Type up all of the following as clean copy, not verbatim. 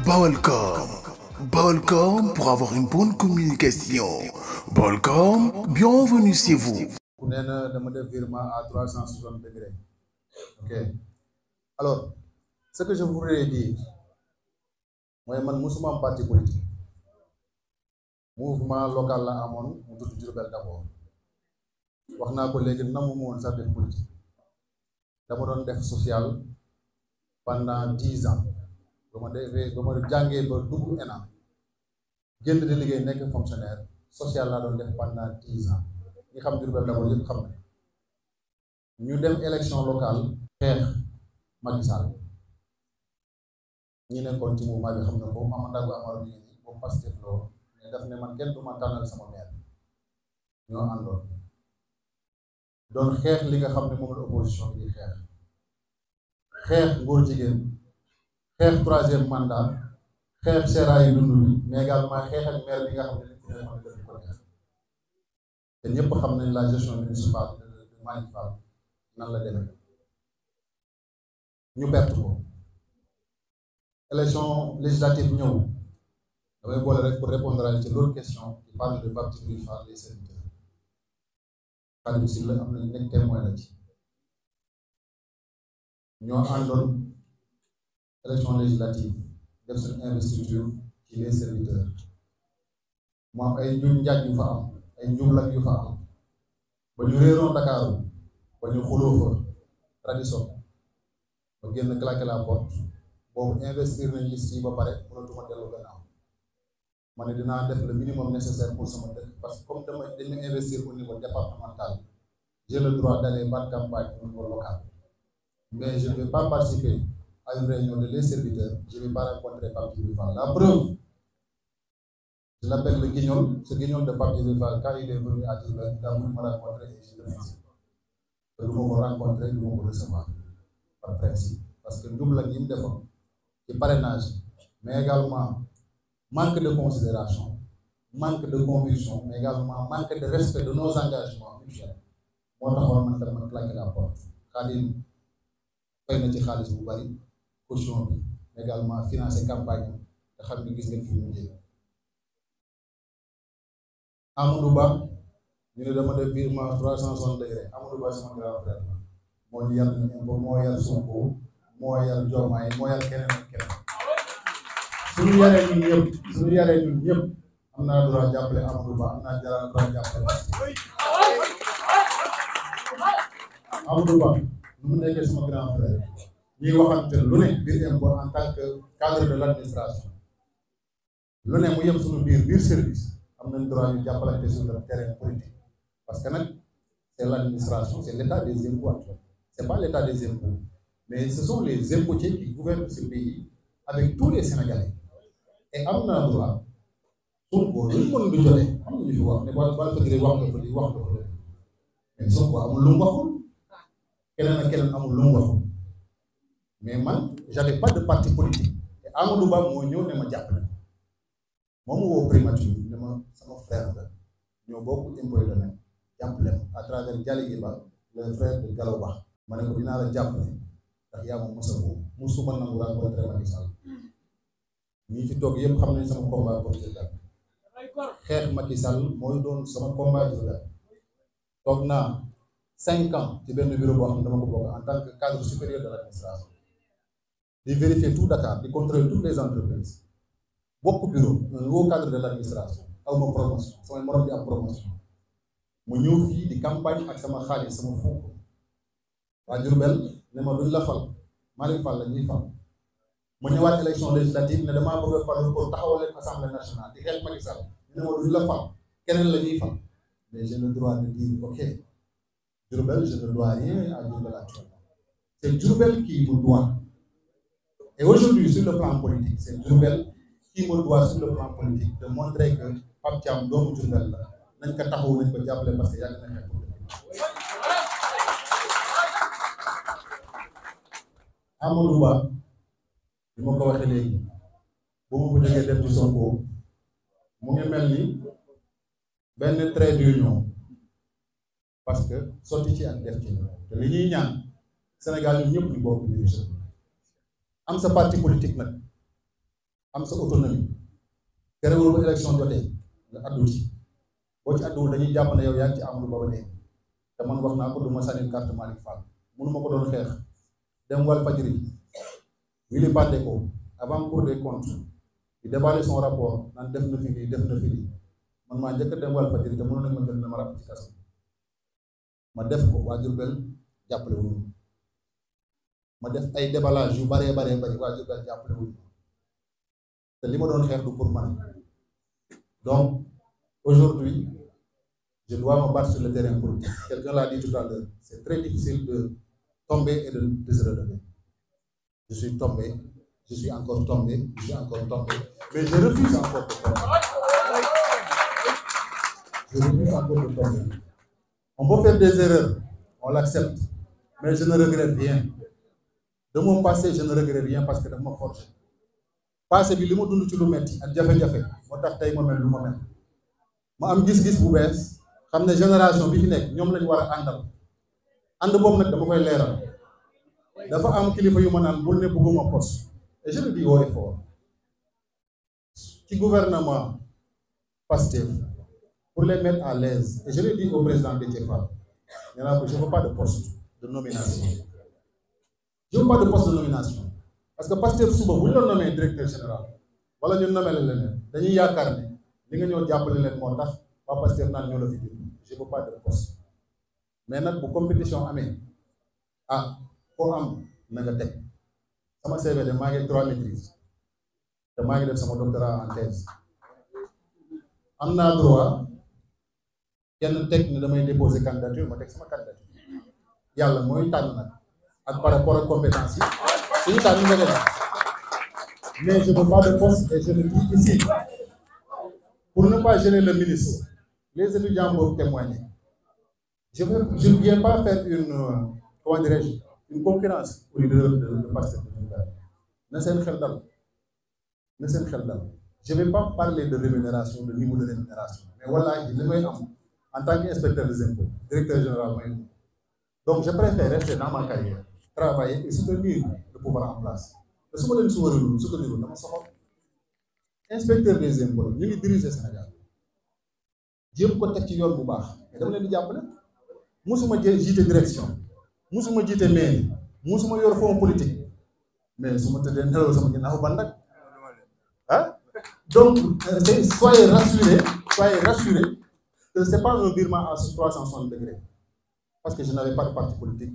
Baolcom. Baolcom pour avoir une bonne communication. Baolcom, bienvenue chez vous. ku nee na dama def virement à 360 degrés. Ok. Alors, ce que je voudrais dire mooy man musuma am parti politique. Mouvement local la amoon mu tudd Diourbel d'abord. wax naa ko léegi namu ma woon sax def politique. dama doon def social pendant 10 ans. ba ma jàngee ba dugg ENA génn di liggéey nekk fonctionnaire social laa doon def pendant 10 ans. ñi xam Diourbel d'abord yëpp xam ne ñu dem élection locale xeex Macky Sall ñi nekkoon ci mouvement bi xam na ko Mama Ndago Amar bi nii boobu Pastef la woon mais daf ne man kenn du ma tànnal sama maire ñoo àndoon doon xeex li nga xam ne moom la opposition bi di xeex ngóor jigéen xeex troisième mandat xeex seeraayu dund bi mais également xeex ak maire bi nga xam ne nit ñi xam ne daf ko neex te ñëpp xam nañ la gestion municipale de Malick Fall nan la demee ñu perte ko élection législative ñëw damay boole rek pour répondre à ci l'autre question qui parle de Pape Djibril Fall les serviteurs Khalidou Sylla am nañ nekk témoin la ci ñoo àndoon élection législative def suñu investiture ci les serviteurs mu am ay njur njaaj yu fa am ay njublag yu fa am ba ñu réeroon Dakar ba ñu xuloo fa Radisson ba génn claquer la porte boobu investir nañ liste yi ba pare mënatuma dellu gannaaw ma ne dinaa def le minimum nécessaire pour sama dëkk parce que comme dañu investir au niveau départemental j'ai le droit d'aller battre campagne au niveau local mais je ne vais pas participer à une réunion de les serviteurs je ne vais pas rencontrer Pape Djibril Fall la preuve je l'appelle le guignol ce guignol de Pape Djibril Fall quand il est venu à Diourbel il a voulu me rencontrer et je le félicite te du ma ko rencontrer du ma ko recevoir par principe parce que njublag yi mu defoon ci parrainage mais également manque de considération manque de conviction mais également manque de respect de nos engagements mutuels moo taxoon man tam ma claquer la porte Khadim fay na ci xaalis bu bari caution bi mais également financer campagne nga xam ni gis ngeen fi mu jël Amadou Ba ñu ne dama def virement 360 degrés Amadou Ba sama grand frère la moo ñu yar ñu moo yar Sonko moo yar Diomaye moo yar keneen ak keneen suñu yaree ñun ñëpp am naa droit jàppale Amadou Ba am naa droit jàppale Amadou Ba nu mu nekkee sama grand frère ñuy waxante lu ne biir impôt en tant que cadre de l'administration lu ne mu yem suñu biir service am nañ droit ñu jàppalante sur le terrain politique parce que nag c'est l'administration c'est l'état des impôts actuel c'est pas l'état des impôts mais ce sont les impôtiers qui gouvernent ce pays avec tous les Sénégalais et am naa droit Sonko lu mën du jotee am na ñu fi wax ne ba fëgg wax nga fa li wax nga fa mais Sonko amul lu mu waxul keneen ak keneen amul lu mu waxul mais man j'avais pas de parti politique et Amadou Ba moo ñëw ne ma jàppale moom mu woo primature ne ma sama frère la ñoo bokk impôt domaine jàppale à travers Dialy Ba le frère de Gallo Ba ma ne ko dinaa la jàppale ndax yaa ma mos a woo musuma nangu rencontré Macky Sall ñi fi toog yëpp xam nañ sama combat pour Diourbel xeex Macky Sall mooy doon sama combat Diourbel toog naa 5 ans ci benn bureau boo xam ne dama ko bokk en tant que cadre supérieur de l'administration di vérifier tout Dakar di contrôler toutes les entreprises bokk bureau un nouveau cadre de l'administration aw ma promotion samay morom di am promotion mu ñëw fii di campagne ak sama xaalis sama fonk waa Diourbel ne ma duñ la fal Malick Fall la ñuy fal mu ñëwaat élection législative ne damaa bëgg a fal pour taxawal leen assemblée nationale di xeex Macky Sall ne ma duñ la fal keneen la ñuy fal mais j'ai le droit de dire ok Diourbel je ne dois rien à Diourbel actuellement c'est Diourbel qui me doit et aujourd'hui sur le plan politique c'est Diourbel qui me doit sur le plan politique de montrer que Pape Thiam doomu Diourbel la nañ ko taxaw nañ ko jàppale parce que yàgg na xeex Amadou Ba bi ma ko waxee léegi bu ma ko jógee dem ci Sonko mu ngi mel ni benn trait d'union parce que sotti ci ak def ci te li ñuy ñaan Sénégal ñun ñëpp ñu bokk dirige am sa parti politique nag am sa autonomie terewul ba élection jotee nga addu ci boo ci adduwul dañuy jàpp ne yow yaa ngi ci Amadou Ba ba dee te man wax naa ko du ma sànni carte Malick Fall mënu ma ko doon xeex dem Walfadjri Willy Pandé ko avant Cour des comptes di déballer son rapport naan def na fi lii def na fi lii man maa njëkk a dem Walfadjri te mënoon nañ ma jël dama ràpp ci kaso ma def ko waa Diourbel jàppale wuñu ma def ay déballage yu baree bari waa Diourbel jàppale wuñu te li ma doon xeex du pour man. Donc aujourd'hui je dois me battre sur le terrain politique. Quelqu'un l'a dit tout à l'heure, c'est très difficile de tomber et de se relever. Je suis tombé, je suis encore tombé, je suis encore tombé, mais je refuse encore de tomber. Je refuse encore de tomber. On peut faire des erreurs, on l'accepte, mais je ne regrette rien. De mon passé, je ne regrette rien parce que daf ma forgé. Passé bi li ma dund ci lu metti ak jafe-jafe moo tax tey ma mel lu ma mel ma am gis-gis bu bees xam ne génération bi fi nekk ñoom lañu war a àndal ànd boobu nag dama koy leeral dafa am kilifa yu ma naan bul ne bëgguma poste et je le dis haut et fort ci gouvernement Pastef pour les mettre à l'aise et je le dis au président Déthié Fall nee naa ko je veux pas de poste de nomination je veux pas de poste de nomination parce que Pastef suba bu ñu la nommé directeur général wala ñu nommé la leneen dañuy yaakaar ne li nga ñëw jàppale leen moo tax waa Pastef naan ñoo la fi jël je veux pas de poste mais nag bu compétition amee koo am na nga teg sama CV de maa ngi 3 maîtrises te maa ngi def sama doctorat en thèse am naa droit kenn teg ne damay déposer candidature ma teg sama candidature yàlla mooy tànn nag ak par rapport ak compétence yi suñu tànn nga def mais je ne veux pas de poste et je le dis ici pour ne pas gêner le ministre les étudiants peuvent témoigner je ne viens pas faire une comment dirais-je une concurrence au leader de Pastef na seen xel dal na seen xel dal je vais pas parler de rémunération de niveau de rémunération mais wallaahi li may am en tant qu'inspecteur des impôts directeur général may donc je préfère rester dans ma carrière travailler et soutenir le pouvoir en place te su ma leen soutenir dama soxal inspecteur des impôts ñu ngi diriger Sénégal jéem ko teg ci yoon bu baax mais dama leen di jàppale musuma jiite direction musuma jiite mairie musuma yor fonds politique mais su ma tëddee nelaw sama ginnaaw ban nag donc soyez rassurés que c'est pas un virement à 360 degrés parce que je n'avais pas de parti politique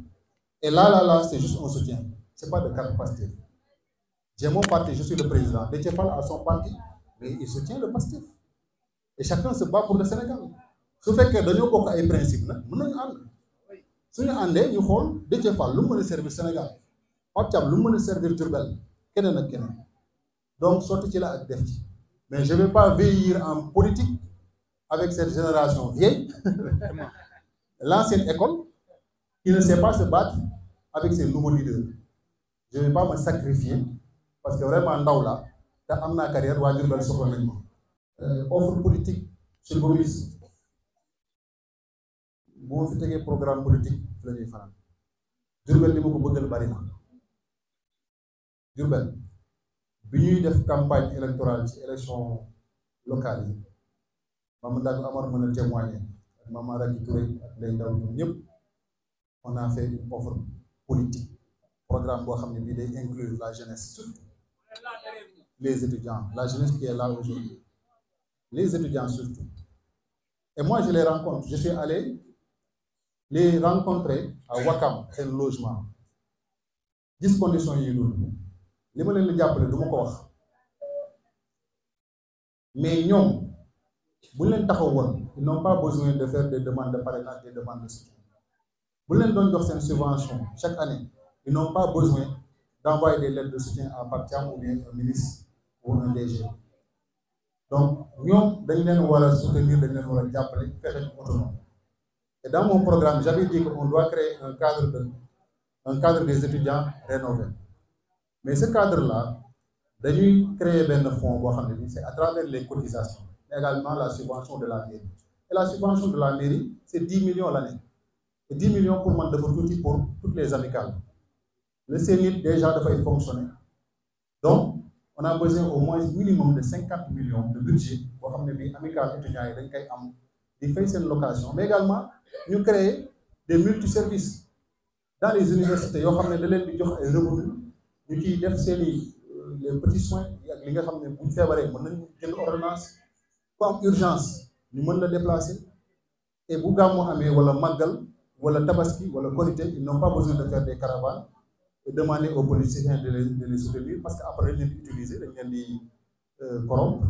et là c'est juste un soutien c'est pas de carte Pastef j'ai mon parti je suis le président Déthié Fall a son parti mais il soutient le Pastef et chacun se bat pour le Sénégal su fekkee dañoo bokk ay principe nag mën nañu ànd suñu àndee ñu xool Déthié Fall lu mu mën a servir Sénégal Pape Thiam lu mu mën a servir Diourbel keneen ak keneen donc sotti ci la ak def ci mais je vais pas vieillir en politique avec cette génération vieille l'ancienne école qui ne sait pas se battre avec ses nouveaux leaders je vais pas me sacrifier parce que vraiment ndaw la te am naa carrière waa Diourbel soxla nañ ma offre politique sur le ministre bu ma fi tegee programme politique la ñuy fanaan Diourbel li ma ko bëggal bari na Diourbel bi ñuy def campagne électorale ci élection locale yi Mame Ndack Amar mën a témoigner ak Mame Racky Touré ak Ndeye Ndaw ñoom ñëpp on a fait une offre politique programme boo xam ne bii day inclure la jeunesse surtout les étudiants la jeunesse qui est là aujourd'hui les étudiants surtout et moi je les rencontre je suis allé les rencontrer à Wakam seen logement gis conditions yi dund li ma leen di jàppale du ma ko wax mais ñoom bu ñu leen taxaw woon ils n'ont pas besoin de faire des demandes de parrainage des demandes de soutien bu ñu leen doon jox seen subvention chaque année ils n'ont pas besoin d'envoyer des lettres de soutien à Pape Thiam ou bien un ministre ou un DG donc ñoom dañ leen war a soutenir dañ leen war a jàppale fexe ñu autonome et dans mon programme j'avais dit qu'on doit créer un cadre des étudiants rénové mais ce cadre là dañuy créer benn fonds boo xam ne bi c'est à travers les cotisations mais également la subvention de la mairie et la subvention de la mairie c'est 10 millions l'année et 10 millions pour man dafa tuuti pour toutes les amicales le CENIT déjà dafay fonctionner donc on a besoin au moins minimum de 50 millions de budget boo xam ne bii amicale étudiants yi dañ koy am di fay seen location mais également ñu créer des multiservices dans les universités yoo xam ne da leen di jox ay revenus ñu ciy def seen i les petits soins ak li nga xam ne bu ñu feebaree mën nañu jënd ordonnance ku am urgence ñu mën la déplacer et bu gàmmu amee wala màggal wala tabaski wala korité ils n'ont pas besoin de faire des caravanes et demander aux politiciens de les soutenir parce que après dañ leen di utiliser dañ leen di corrompre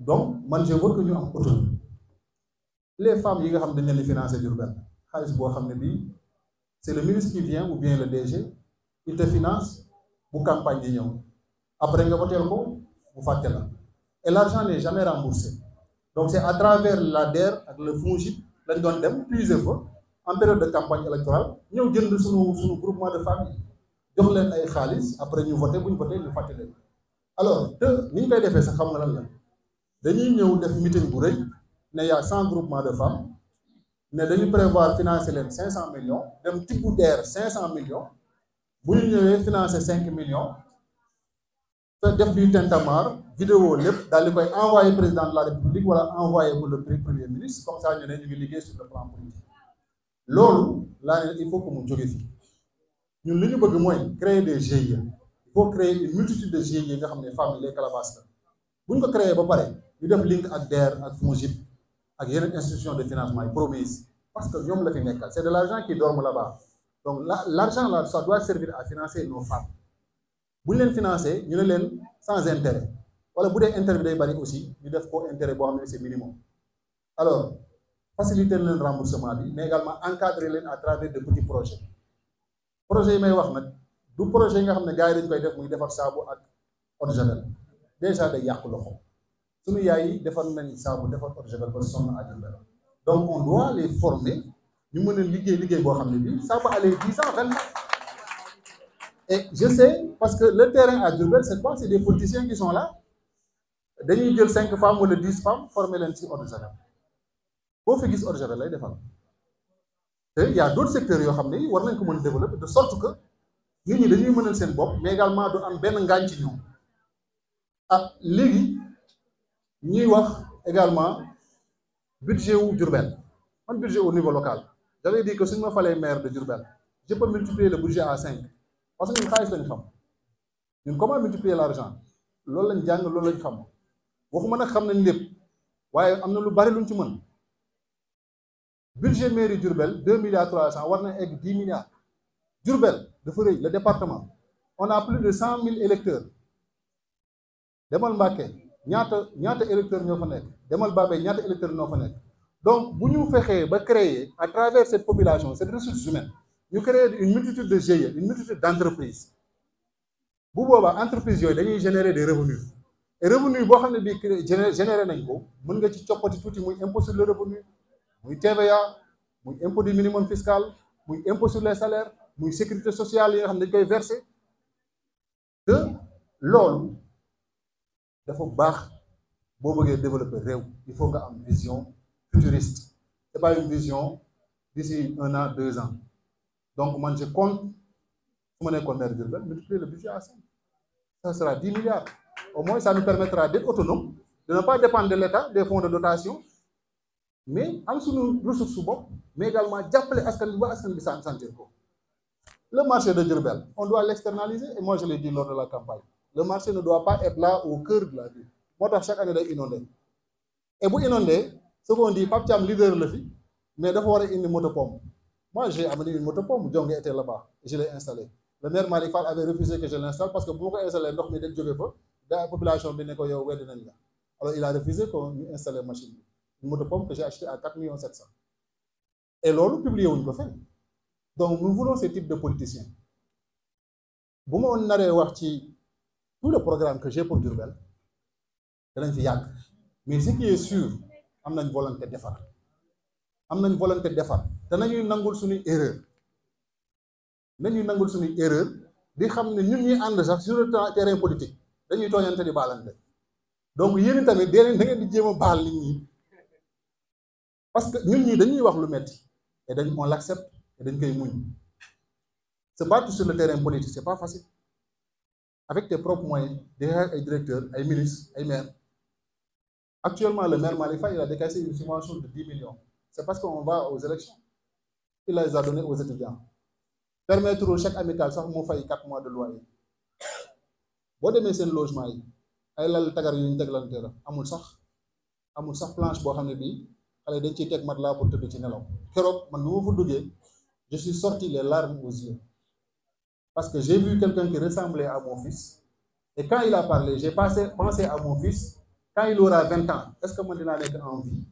donc man je veux que ñu am autonomie les femmes yi nga xam ne dañ leen di financer Diourbel xaalis boo xam ne bii c'est le ministre qui vient ou bien le DG il te finance bu campagne di ñëw après nga voteel ko bu fàtte la et l'argent n'est jamais remboursé donc c'est à travers la DER ak le FONGIP lañ doon dem puiser fa en période de campagne électorale ñëw jënd suñu groupement de famille jox leen ay xaalis après ñu voté bu ñu voté ñu fàtte leen alors te ni ñu koy defee sax xam nga lan la dañuy ñëw def meeting bu rëy ne y a 100 groupements de femmes ne dañu prévoir financer leen 500 millions dem tibbu DER 500 millions bu ñu ñëwee financer 5 millions te def du tintamarre vidéo lépp daal di koy envoyé président de la république wala envoyé pour le premier ministre comme ça ñu ne ñu ngi liggéey sur le plan politique loolu laa ne il faut que mu jóge fii ñun li ñu bëgg mooy créer des GIE il faut créer une multitude de GIE yi nga xam ne femmes les calabasses la bu ñu ko créer ba pare ñu def link ak DER ak FONGIP ak yeneen institution de financement yi promises parce que ñoom la fi nekkal c'est de l'argent qui dorme là-bas donc l'argent là ça doit servir à financer nos femmes bu ñu leen financer ñu ne leen sans intérêt wala bu dee intérêt bi day bari aussi ñu def ko intérêt boo xam ne c'est minimum alors faciliter leen remboursement bi mais également encadrer leen à travers de petits projets yi may wax nag du projet yi nga xam ne gars yi dañ koy def muy defar saabu ak eau de javel déjà day yàqu loxo suñu yaay yi defar nañ saabu defar eau de javel ba sonn à Diourbel donc on doit les former ñu mën a liggéey boo xam ne bii ça peut aller 10 ans 20 ans et je sais parce que le terrain à Diourbel c'est quoi c'est des politiciens qui sont là dañuy jël 5 femmes wala 10 femmes former leen ci eau de javel boo fi gis eau de javel lay defal te y a d'autres secteurs yoo xam ne war nañ ko mën a développer de sorte que nit ñi dañuy mënal seen bopp mais également du am benn ngaañ ci ñoom ah léegi ñuy wax également budget wu Diourbel man budget au niveau local j'avais dit que suñu ma falee maire de Diourbel je peux multiplier le budget à 5 parce que ñun xaalis lañ xam ñun comment multiplier l'argent loolu lañ jàng loolu lañ xam waxuma nag xam nañ lépp waaye am na lu bari luñ ci mën budget mairie Diourbel 2 milliards 300 war na egg 10 milliards Diourbel dafa rëy le département on a plus de 100 000 électeurs demal Mbacké ñaata électeurs ñoo fa nekk demal Bambey ñaata électeurs ñoo fa nekk donc bu ñu fexee ba créer à travers cette population cette ressource humaine ñu créer une multitude de GIE une multitude d'entreprises bu boobaa entreprises yooyu dañuy générer des revenus et revenus boo xam ne bii générer nañ ko mën nga ci coppati tuuti muy impôt sur le revenu muy TVA muy impôt du minimum fiscal muy impôt sur les salaires muy sécurité sociale yi nga xam ne dañ koy verser te loolu dafa baax boo bëggee développer réew il faut nga am vision futuriste c'est pas une vision d'ici 1 an 2 ans donc man je compte su ma nekkoon maire Diourbel multiplier le budget à 5 ça sera 10 milliards au moins ça nous permettra d'être autonome de ne pas dépendre de l'État des fonds de dotation mais am suñu ressource su bopp mais également jàppale askan bi ba askan bi sentir ko le marché de Diourbel on doit l'externaliser et moi je l'ai dit lors de la campagne le marché ne doit pas être là au cœur de la ville moo tax chaque année day inondé et bu inondé ce qu'on dit Pape Thiam leader la fi mais dafa war a indi motopompe moi j'ai amené une motopompe Jonge était là-bas et je l'ai installé le maire Malick Fall avait refusé que je l'installe parce que bu ma ko installé ndox mi dañ jóge fa gaa population bi ne ko yow wedd nañ la alors il a refusé que ñu installé machine bi une motopompe que j'ai acheté à 4 700 000 et loolu publié wuñ ko fenn donc nous voulons ce type de politiciens bu ma naree wax ci tout le programme que j'ai pour Diourbel danañ fi yàgg mais ce qui est sûr am nañ volonté defar te nañuy nangul suñuy erreur di xam ne ñun ñuy ànd sax sur le terrain politique dañuy tooñante di baalante donc yéen tamit da ngeen di jéem a baal nit ñi parce que ñun ñi dañuy wax lu metti et on l'accepte et dañ koy muñ se battre sur le terrain politique c'est pas facile avec tes propres moyens derrière ay directeurs ay ministres ay maires. Actuellement le maire Malick Faye il a décaissé une subvention de 10 millions. C'est parce qu'on va aux élections. Il les a donnés aux étudiants. Permettre au chèque amical sax mu fay 4 mois de loyer. Boo demee seen logement yi ay lal tagar yu ñu teglante la amul sax planche boo xam ne bii xale dañ ciy teg matelas pour tëdd ci nelaw. Keroog man bi ma fa duggee je suis sorti les larmes aux yeux parce que j'ai vu quelqu'un qui ressemblait à mon fils et quand il a parlé j'ai pensé à mon fils quand il aura 20 ans est-ce que man dinaa nekk en vie?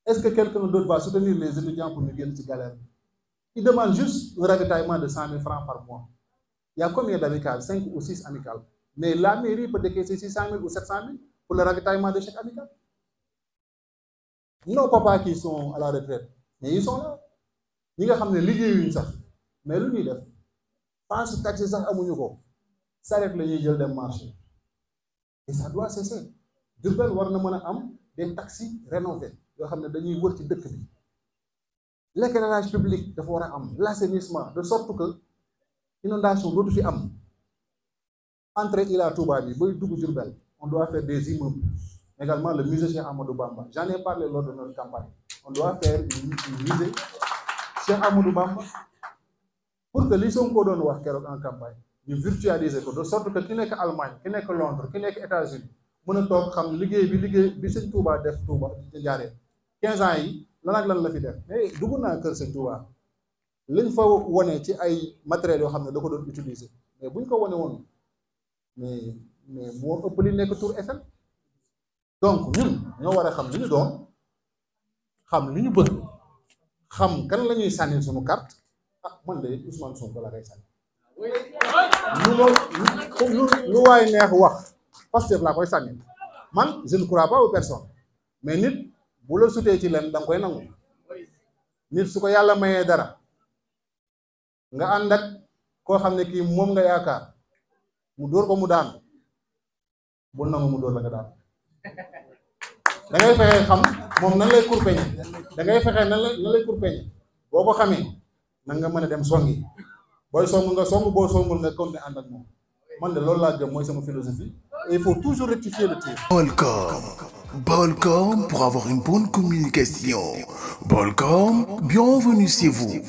Est-ce que quelqu'un d'autre va soutenir les étudiants pour ñu génn ci galère? Il demande juste un ravitaillement de 100 000 francs par mois. Il y a combien d'amicales? 5 ou 6 amicales. Mais la mairie peut décaisser 600 000 ou 700 000 pour le ravitaillement de chaque amical. Nos papas qui sont à la retraite, mais ils sont là. Ñi nga xam ne liggéeyuñ sax mais lu ñuy def passe taxi sax amuñu ko saret la ñuy jël dem marché et ça doit cesser. Diourbel war na mën a am des taxis rénovés yoo xam ne dañuy wër ci dëkk bi. L'éclairage public dafa war a am, l'assainissement de sorte que inondation dootu fi am. Entrée Ila Touba bi booy dugg Diourbel on doit faire des immeubles. Également le musée Cheikh Amadou Bamba. J'en ai parlé lors de notre campagne. On doit faire une musée Cheikh Amadou Bamba pour que li Sonko doon wax keroog en campagne ñu virtualiser ko de sorte que ki nekk Allemagne ki nekk Londres ki nekk États-Unis mën a toog xam liggéey bi sëñ Touba def Touba ci Njaaréem 15 ans yi lan ak lan la fi def. Mais dugg naa kër sëñ Touba liñ fa wone ci ay matériels yoo xam ne da ko doon utiliser mais buñ ko wone woon mais moo ëpp li nekk Tour Eiffel. Donc ñun ñoo war a xam li ñu doon xam li ñu bëgg xam kan la ñuy sànni suñu carte man de Ousmane Sonko la koy sànni lu waay neex wax Pastef laa koy sànni man je ne crois pas aux personnes mais nit bu la sutee ci leen da nga koy nangu nit su ko yàlla mayee dara nga ànd ak koo xam ne kii moom nga yaakaar mu dóor ko mu daan bul nangu mu dóor la nga daan. Da ngay fexe xam moom nan lay kurpeñe da ngay fexe nan lay kurpeñe boo ko xamee nan nga mën a dem songi booy song nga song boo songul nga continuer ànd ak moom man de loolu laa gëm mooy sama philosophie et il faut toujours rectifier le tir. Bolcom pour avoir une bonne communication. Bolcom, bienvenue chez vous.